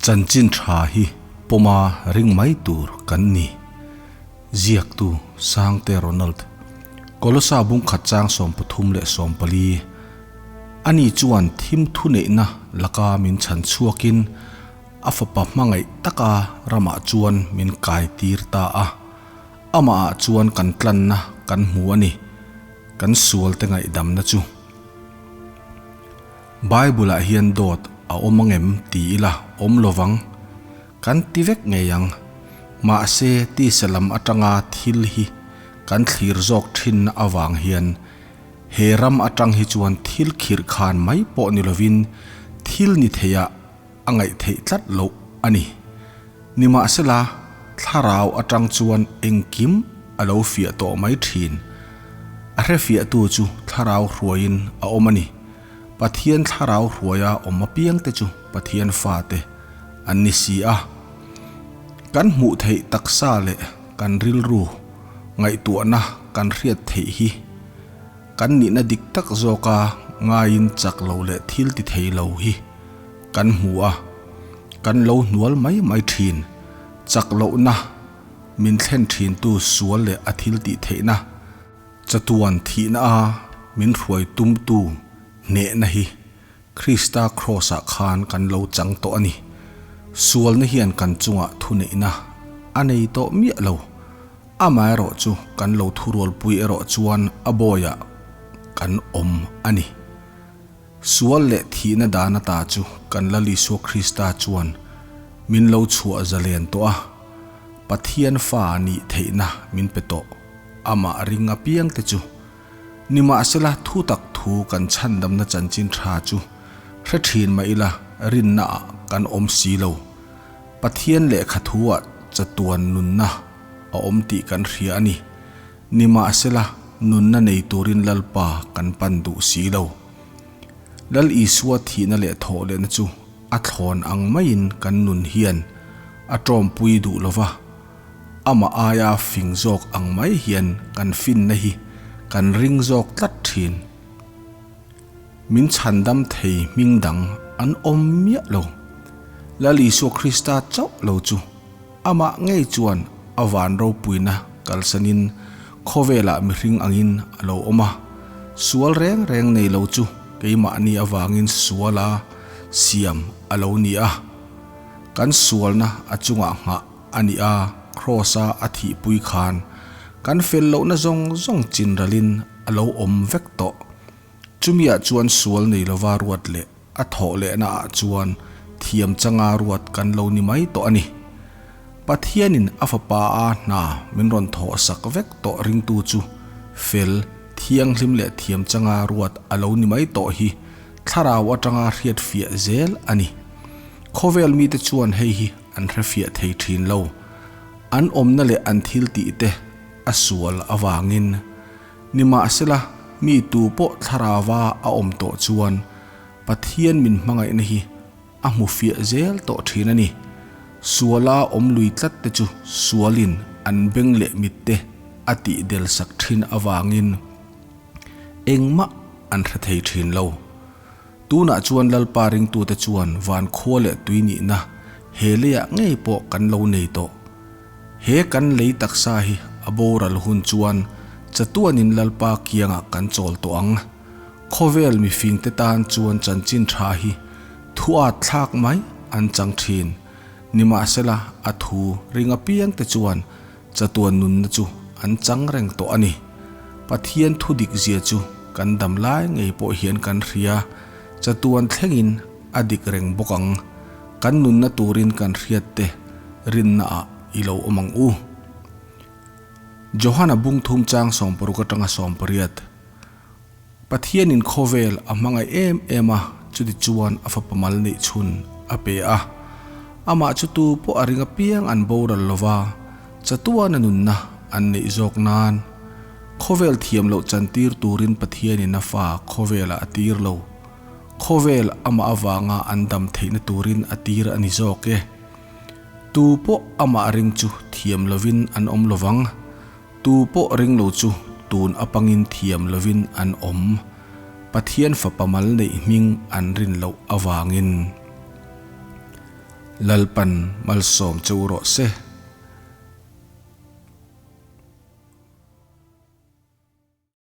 Chanchin tha hi pawma ring mai tur kan ni. Ziaktu Sangte Ronald. Kolosa bungkhat chang 34. Ani chuan thim thuneihna laka min chhan chhuakin a fapa hmangaih taka ramah chuan min kai tir ta a. Amah ah chuan kan tlanna kan hmu a ni. Kan sual te ngaihdamna chu. Bible ah hian dawt a awm angem ti ila awm lovang. Kan ti vek ngei ang. Mahse tisa lam atanga thil hi kan thlir zawk thinna avang hian he ram atang hi chuan thil khirh khan mai pawh ni lovin thil ni theiah a ngaih theih tlat loh a ni. Nimahsela, thlarau atang chuan engkim a lo fiah tawh mai thin. A hrefiahtu chu thlarau hruaiin a awm a ni. Pathian thlarau hruaia awm apiangte chu Pathian fate an ni si a. Kan hmuh theih taksa leh kan rilru ngaihtuahna kan hriat theih hi kan nihna dik tak zawka ngaiin chak lo leh thil ti thei lo hi kan hmu a, kan lo hnual mai mai thin. Chak lohna min thlen thintu sual leh a thil tih theihna, chatuan thihna a min hruai tumtu hnehna hi Krista Kraws-ah khan kan lo chang tawh a ni. Sualna hian kan chungah thuneihna a nei tawh miah lo. Amaherawh chu kan lo thurualpui erawh chuan a bawiah kan awm a ni. Sual leh thihna dan ata chu kan Lal Isua Krista chuan min lo chhuah zalen tawh a, Pathian fa nih theihna min pe tawh. Amah ring apiangte chu Nimahsela, thutak thu kan chhandamna chanchin tha chu hre thin mah ila rinnaah kan awm si lo. Pathian lehkha thuah chatuan nunna a awm tih kan hria a ni. Nimahsela, nunna nei turin Lalpa kan pan duh si lo. Lal Isua thihna leh thawhlehna chu a thlawn ang maiin kan nun hian a tawmpui duh lo va. Amah aia fing zawk ang mai hian kan finna hi kan ring zawk tlat thin. Min chhandam thei hming dang an awm miah lo. Lal Isua Krista chauh lo chu amah ngei chuan a van ropuina kalsanin khawvelah mihring angin a lo awm a. Sual reng reng nei lo chu keimahni avangin suala siam a lo ni a. Kan sualna a chungah nghah A ni a, Kraws-a a thihpui khan kan fel lohna zawng zawng chinralin a lo awm vek tawh. Chumiah chuan sual nei lova ruat leh a thawh lehnaah chuan thiam changa ruat kan lo ni mai tawh a ni. Pathianin a fapa a hna min rawn thawh sak vek tawh ringtu chu fel, thianghlim leh thiam changa ruat a lo ni mai tawh hi thlarau atanga hriatfiah zel a ni. Khawvel mite chuan hei hi an hrefiah thei thin lo. An awmna leh an thil tih te a sual avangin. Nimahsela, mi tu pawh thlarauva a awm tawh chuan Pathian min hmangaihna hi a hmu fiah zel tawh thin a ni. Suala awm lui tlat te chu sualin an beng leh mit te a tih del sak thin avangin engmah an hre thei thin lo. Tunah chuan Lalpa ringtute chuan van khua leh tui nihna he leiah ngei pawh kan lo nei tawh. He kan lei taksa hi a boral hun chuan chatuanin Lalpa kiangah kan chawl tawh ang. Khawvel mifingte tan chuan chanchin tha hi thu at thlak mai an chang thin. Nimahsela a thu ring apiangte chuan Chatuan nunna chu an chang reng tawh a ni. Pathian thu dik zia chu kan dam lai ngei pawh hian kan hria, chatuan thlengin a dik reng bawk ang. Kan nunna turin kan hriat te rinna ah i lo awm ang u. Johana bung thum chang 60 atanga 80. Pathianin khawvel a hmangaih em em a, chuti chuan a fapa mal neih chhun a pe a. Amah chu tu pawh a ring apiang an boral lo va, chatuana nunna an neih zawk nan. Khawvel thiam loh chantir turin Pathianin a fa khawvelah a tir lo. Khawvel amah avanga an dam theihna turin a tir a ni zawk e. Tu pawh amah ring chu thiam lovin an awm lo vang. Tu pawh ring lo chu tun apangin thiam lovin an awm. Pathian fapa mal neih hming an rin loh avangin. Lalpan malsawm che u rawh se.